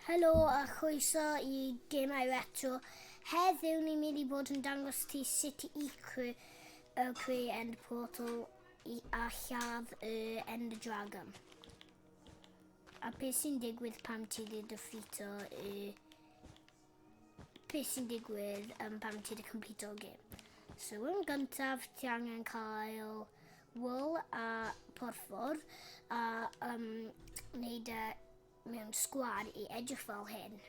Helo a chroeso i Gemau Retro. Heddiw ni'n mynd i bod yn dangos ti sut i creu, uh, creu End Portal i, a lladd y End Dragon. A beth sy'n digwydd pam ti wedi defeato y... Beth sy'n digwydd um, pam ti wedi completo y gêm. So, yn gyntaf, ti angen cael wool a porffor a um, wneud e mewn sgwâr i edrych fel hyn.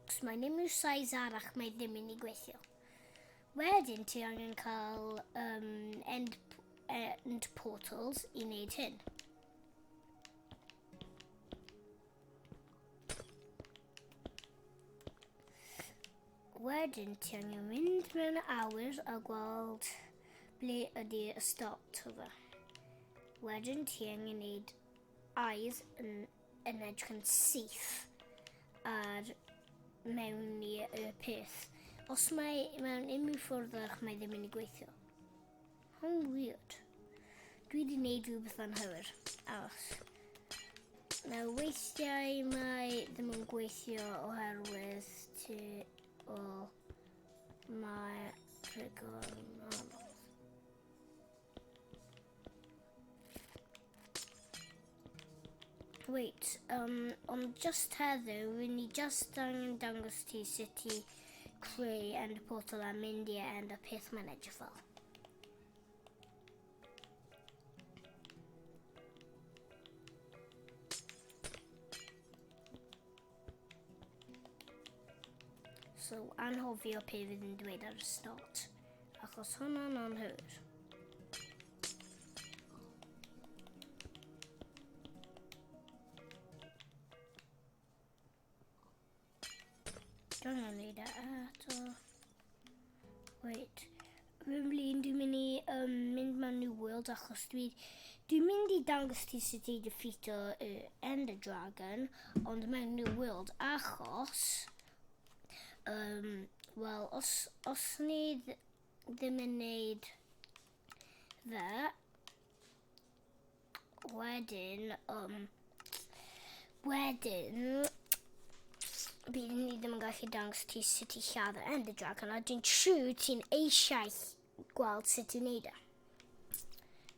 Os mae'n unrhyw size arall, mae ddim mynd i gweithio. Wedyn ti angen cael um, end, end portals i wneud hyn. Wedyn ti angen mynd mewn awyr a gweld ble ydy y start o fe. Wedyn ti angen gwneud eyes yn, yn edrych yn syth ar mewn i y peth. Os mae mewn unrhyw ffordd arall mae ddim yn ei gweithio. How weird. Dwi wedi gwneud rhywbeth anghywir. Aros. Nawr weithiau mae ddim yn gweithio oherwydd ti o mae rhigol anodd. Wait, um, ond just heddiw, rydyn ni just angen dangos ti sut i creu end portal a mynd i end a peth mae'n edrych fel. So, anghofio pe fydd yn dweud ar y start, achos hwnna'n anghywir. Dwi'n angen neud e eto. Wait. Rwy'n flin, dwi'n mynd i um, mynd mewn New World achos dwi, dwi'n mynd i dangos ti sut i defeato y Ender Dragon, ond mewn New World achos, um, wel, os, os ni ddim yn neud fe, Wedyn, um, wedyn, bydd ni ddim yn gallu dangos ti sut i lladd y Ender Dragon, a dwi'n siŵr ti'n eisiau gweld sut i wneud e.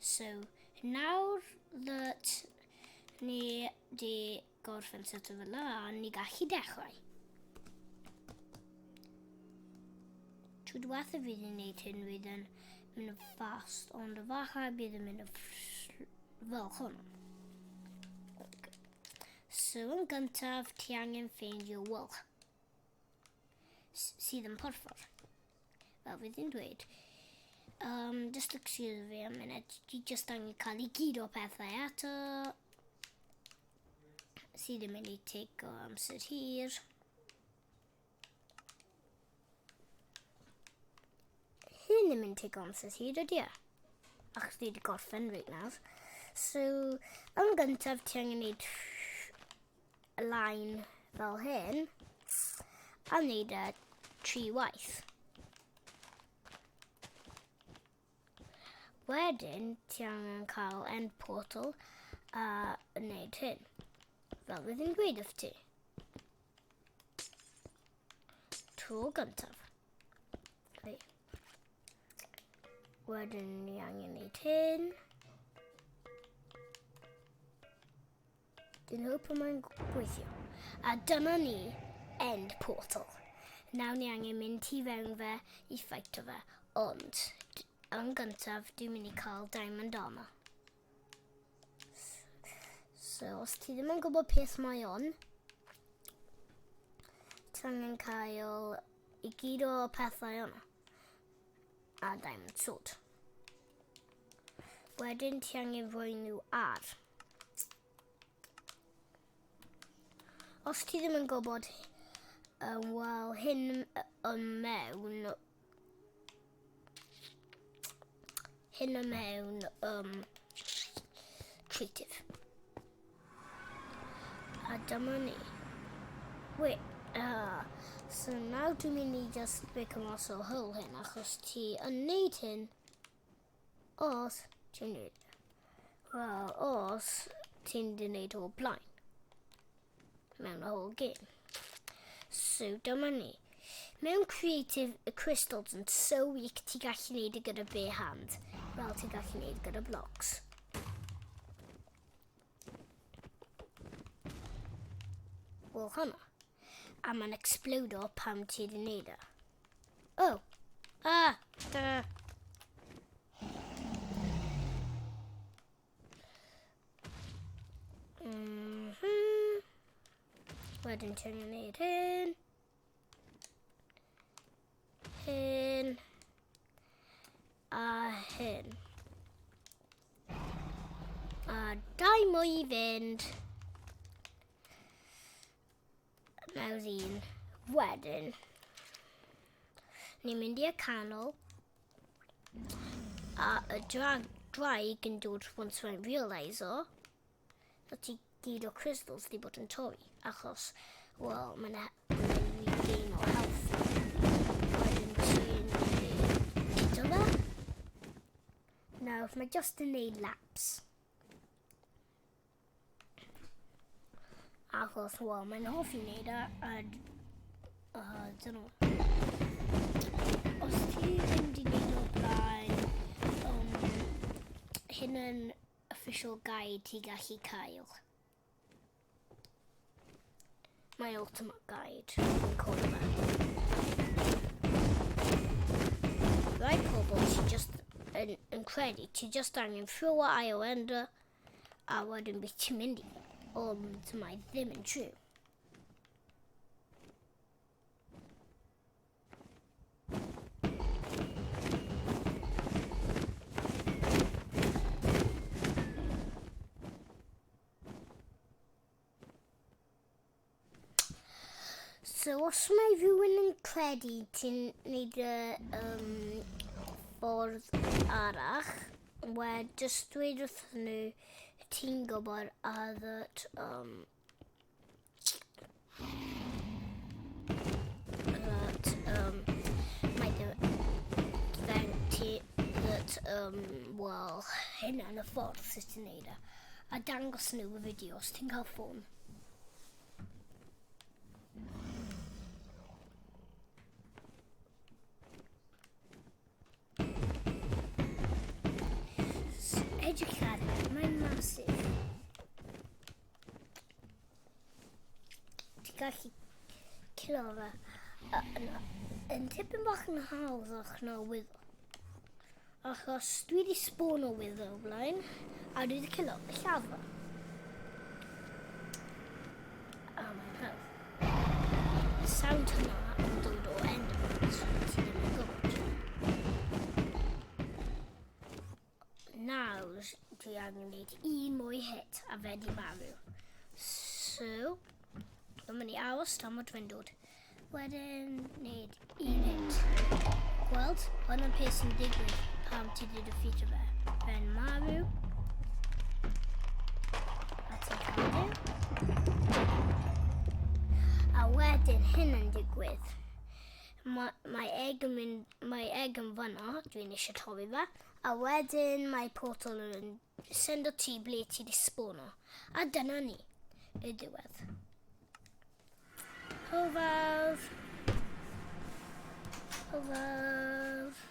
So, nawr that ni di gorffen set o fel lan, ni gallu dechrau. Tro diwetha fi wedi gwneud hyn fydd yn mynd yn fast, ond efallai bydd yn mynd yn fel hwn. Okay. So yn gyntaf, ti angen ffeindio wool sydd yn porffor. Fel fydd hi'n dweud. Um, just excuse fi am munud. Ti just angen cael i gyd o pethau ato. Sydd yn mynd i take o amser hir. Hyn yn mynd i take o amser hir ydy e? Achos ni wedi gorffen reit nawr. So, yn gyntaf ti angen gwneud line fel hyn a wneud e tri waith. Wedyn, ti angen cael end portal a wneud hyn. Fel fydd yn gweud wrth ti. Tro gyntaf. Okay. Wedyn ni angen wneud hyn. Dwi'n hope mae'n gweithio. A dyma ni, end portal. Nawr ni angen mynd tu fewn fe i ffeito fe. Ond, yn gyntaf, dwi'n mynd i cael diamond armor. So, os ti ddim yn gwybod peth mae on, ti angen cael i gyd o pethau yna. A diamond sword. Wedyn ti angen rhoi nhw ar. Os ti ddim yn gwybod, um, wel, hyn yn mewn... Hyn yn mewn um, creative. A dyma ni. Wait, so nawr dwi'n mynd i just break mas o hwyl hyn, achos ti yn neud hyn os ti'n neud. Wel, os ti'n di neud o blaen. mewn y whole game. So, dyma ni. Mewn creative, y crystals yn so weak ti gallu neud e gyda bare hand, fel ti gallu neud gyda blocks. Wel, hwnna. A mae'n explodo pam ti wedi neud e. Oh! Ah! Da! Wedyn ti'n gwneud hyn. Hyn. A hyn. A dau mwy i fynd. Nawr un. Wedyn, ni'n mynd i'r canol. A y drag, draig yn dod once mae'n realise o. That ti gyd o crystals di bod yn torri. Achos, wel, mae'n regain o health. Wedyn ti'n hito fe. Nawr, mae just yn neud laps. Achos, wel, mae'n hoffi wneud e, a... dyn nhw. Os ti ddim di wneud o'r blaen, hyn yn official guide ti gallu cael. My ultimate guide, yn call fe. Rai pobl ti just yn, yn credu, ti just angen throw a IO ender, a wedyn bydd ti'n mynd i. Ond mae ddim yn true. So os mae rhywun yn credu ti'n neud y ffordd arall, wel just dweud wrth nhw ti'n gwybod a that that mae dy then ti that well hynna yn y ffordd sut ti'n neud e. A dangos nhw y fideo os ti'n cael ffôn. Edrych ar e, mae'n masif. Ti'n gallu cilo fe yn, yn tipyn bach yn hawdd o'ch na wyddo. Achos dwi wedi spawn o wyddo o blaen, a dwi wedi cilo y lladd fe. A mae'n hawdd. Y sound hynna yn dod o Enderman, so ti ddim yn gwybod. Nawr, dwi angen gwneud un mwy hit a fe di marw. So, dwi'n mynd i aros tan bod fe'n dod. Wedyn, wneud un hit. Gweld, hwn yn peth sy'n digwydd pam ti wedi defeatio fe. Fe'n marw. A ti'n cael byw. A wedyn hyn yn digwydd. Mae, mae egg yn mynd, mae egg yn fyna, dwi'n eisiau torri fe. A wedyn mae portal yn sendo ti ble ti di spawno. A dyna ni, y diwedd. Hwyl fawr. Hwyl fawr.